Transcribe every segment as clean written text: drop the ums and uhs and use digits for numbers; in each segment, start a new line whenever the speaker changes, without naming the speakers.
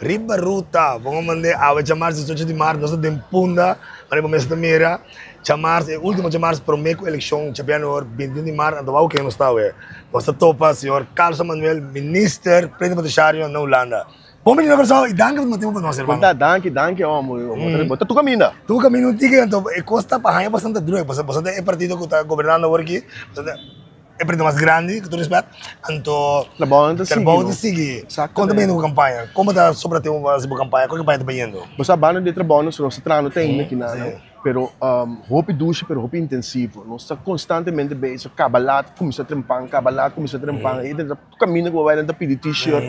Riba ruta, bon a mand'é awe djamars diesocho di mart, nos ta den Punda, manera bo mes ta mira, djamars, e ultimo djamars prome ku elekshon djabianoor bintiun di mart, anto wou ken nos ta awe. Nos ta topa señor Carlson Manuel, minister plenipotenciario na Hulanda. Bon bini na Kòrsou i danki pa tuma tempu pa nos, hermano.
Bon ta, danki, danki omo, bo ta tur kaminda.
Tur kaminda un tiki, anto e kos ta pa haña bastante druk, pasobra boso ta e partido ku ta gobernando awor aki, boso ta E partido mas grandi, ku tur respet. Anto,
Trabou ta sigui,
trabou ta sigui. Kon ta bayendo ku kampaña? Kon bo ta sobra tempu pa hasi bo kampaña? Kon kampaña ta bayendo?
Bo sa banda di trabou nos ta trahando te ainda kinan, pero hopi dushi pero hopi intensivo. Nos ta konstantemente bezig, kaba lat kuminsá trempan, kaba lat kuminsá trempan. E ta kaminda ku bo bai nan ta pidi t-shirt,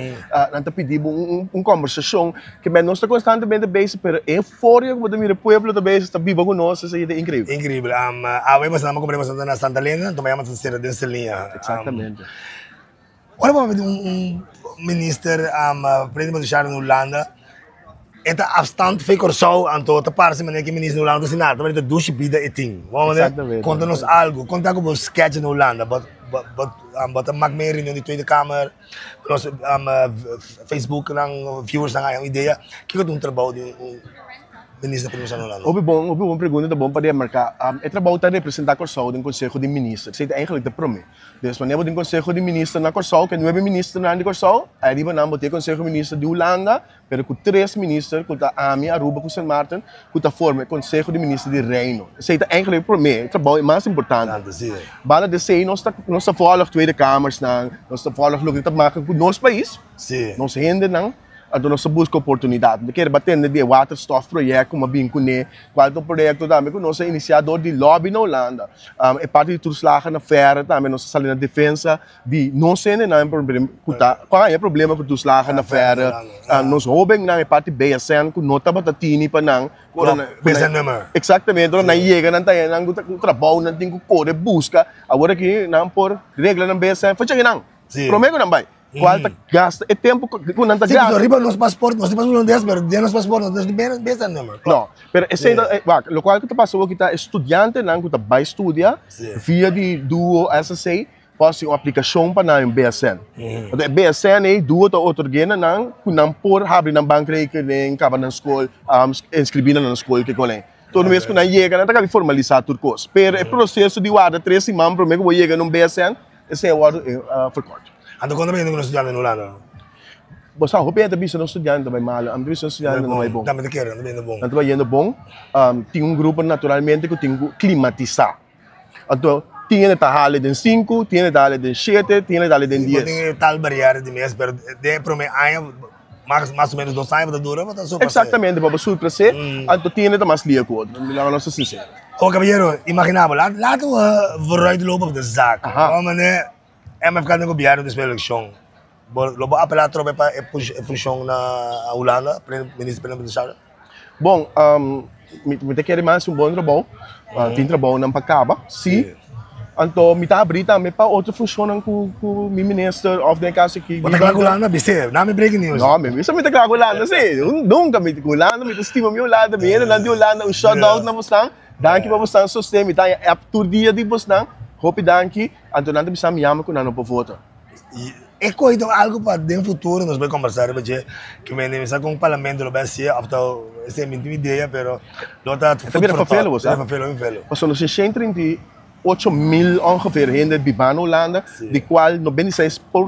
nan ta pidi bo un kombersashon. Ke men nos ta konstantemente bezig pero e euforia ku bo ta mira e pueblo ta bezig ta biba ku nos esei ta inkreibel.
Inkreibel. Awe bo a kumpra bastante na Santa Elena, anto mañana bo ta sera den Saliña.
Eksaktamente.
Ora bo papia di un minister plenipotenciario na Hulanda, e ta afstand for Kòrsou, anto ta parse manera ku e minister na Hulanda no ta hasi nada, ta manera ta dushi bida e tin. Konta nos algu, konta ku bo sketch na Hulanda, bo bo ta mak mee reunion di Tweede Kamer, nos Facebook nan viewers nan haña un idea kiko ta un trabou di un minister plenipotenciario na Hulanda.
Hopi bon, hopi bon pregunta, ta bon pa remarká. E trabou ta representá Kòrsou den Konseho di Minister, esei ta eigentlik ta promé. Des manera bo tin Konseho di Minister na Kòrsou, ku e nuebe ministernan di Kòrsou, ariba nan bo tin e Konseho di Minister di Hulanda, pero ku tres minister, ku ta ami, Aruba ku Sint Maarten, ku ta forma e Konseho di Minister di Reino. Esei ta eigentlik e promé trabou e mas importante. Banda di esei nos ta nos ta vòlg Tweede Kamersnan, nos ta vòlg loke ta maka ku nos pais, nos hendenan. Anto nos ta buska oportunidat. Mi ta kere batende di e waterstofproject ku mi a bin kuné, kual ta un proyekto tambe ku nos a inisiá dor di lòbi na Hulanda. E parti di toeslagenaffaire tambe nos a sali na defensa di nos hendenan ku ta ku a haña problema ku toeslagenaffaire. Nos hóbennan e parti BSN ku no tabata tini pa nan.
BSN-nummer.
Eksaktamente, ora nan yega nan ta haña nan ku trabou nan tin ku kore buska. Awor aki nan por regla nan BSN for cheki nan promé ku nan bai. Cual ta gasta e tempo cu nan ta
Sí,
gasta.
pero riba nos paspoort, nos tin paspoort holandés, pero den nos paspoort nos tin bes nummer.
No, pero esey ta, wak, locual cu ta pasa awo ta e studiantenan cu ta bay studia via di duo SSC por haci un aplicacion pa nan un BSN. Entonces e BSN ey duo ta otorgue na nan cu nan por habri nan bankrekening, caba nan school, inscribi na nan school kico ley. Tur bes cu nan yega nan ta caba di formalisa tur cos, pero e proceso di warda tres siman prome cu bo yega na un BSN, Esei a wòrdu verkort.
Anto kon ta bini ku nos studiante na Hulanda?
Bo sa, hopi hende ta bisa nos studiante ta bai malu. Ami ta bisa nos studiante ta bai bon.
Tambe ta kere, nan ta bai yendo bon.
Nan ta bai yendo bon. Tin un grupo naturalmente ku tin ku klimatisá. Anto tin hende ta hale den sinku, tin hende ta hale den shete, tin hende ta hale den dies.
Bo tin e tal bariera di mes, pero den e promé aña, mas o menos dos aña bo ta dura, bo ta surpas'é.
Eksaktamente, bo surpas'é, anto tin hende ta mas lia ku otro. Mi laga nos ta sinsero.
Oh caballero, imagina bo, laat we vooruit lopen op de zaak. Bo mane MFK den gobierno despues eleccion, bo lo bo apela atrobe pa e funcion na Hulanda, minister plenipotenciario?
Bon, mi ta kere mas un bon trabou, tin trabounan pa kaba, si. Anto mi ta abri tambe pa otro funcionnan ku ku mi minister of den e caso aki.
Bo ta kla ku Hulanda? Bis'é, na mi breaking news.
No, mi bisa mi ta kla ku Hulanda, si. Nunka mi ku Hulanda, mi ta stima mi Hulanda, mi hendenan di Hulanda, un shout out na bosnan. Danki pa bosnan sosten, mi ta haña app tur dia di bosnan. Hopi danki. Anto nan ta bisa mi yama ku nan no por vota.
E koe ta algo pa den futuro nos bai kombersá riba dje, ke mende mi sa kon parlamento lo bai hasié òf ta esei mi tin idea pero lo ta
E ta bira fafelo bo sa.
Bira fafelo fafelo.
Pasobra nos tin 138 mil ongeveer hende bibá na Hulanda di kual 96 por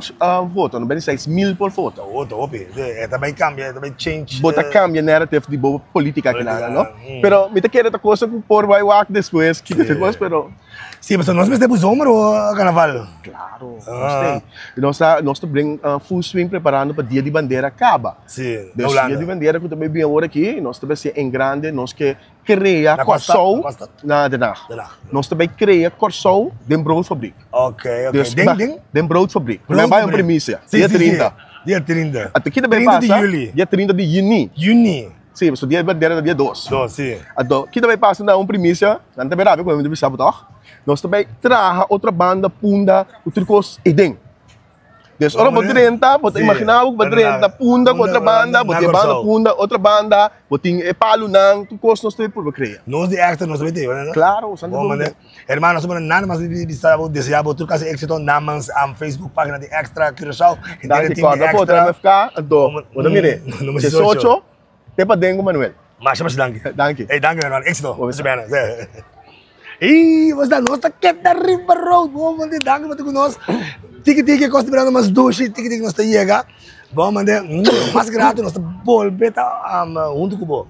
vota, 96 mil por vota.
Oh ta hopi, e ta bai kambia, e ta bai change.
Bo ta kambia narrative di bo politica kinan no? Pero mi ta kere ta cosa ku por bai wak despues kiko ta kos pero.
Sí, pasobra nos mester bu zomer o carnaval.
Claro, nos tin. Nos ta, nos ta bring full swing preparando pa Dia di Bandera caba.
Sí,
na Hulanda. Dia di Bandera cu ta bay bin awor aki, nos ta bay haci en grande, nos ke crea Corsou na Den Haag.
Den Haag.
Nos ta bay crea Corsou den Broodfabriek.
Ok, ok. Den, den?
Den Broodfabriek. Mi bay un premicia.
Sí,
Dia
sí, sí.
30.
Dia 30.
Anto ki ta bay
30 di
pasa?
juli.
Dia 30 di juni.
Juni.
Sí, pasobra dia di bandera ta dia dos.
Dos, sí.
Anto, ki ta bai pasa na un primisia? Nan ta bai rabia ku mi, mi ta bisa bo tòg. Nos ta bai traha otro banda punda ku tur kos eiden. Dus ora bo drenta, bo ta imaginá bo ku bo drenta Punda ku otro banda, bo tin e banda Punda, otro banda, bo tin e palunan, tur kos nos ta purba krea.
Nos di extra nos ta bay tei,
Klaro, san di duda.
Hermano, nos ta pone nada mas di bisa bo, desea bo tur kasi éxito namens Facebook pagina di Extra Curaçao.
Danki, kòrda for otro MFK, anto bo ta mir'é. Diesocho te paden ku Manuel.
Masha masha danki.
Danki.
Ey, danki hermano, éxito. Ey, nos ta nos ta keda riba road, bo mande danki pa ta ku nos. Tiki tiki e kos ta birando mas dushi, tiki tiki nos ta yega. Bo mande mas grato nos ta bolbe ta huntu ku bo.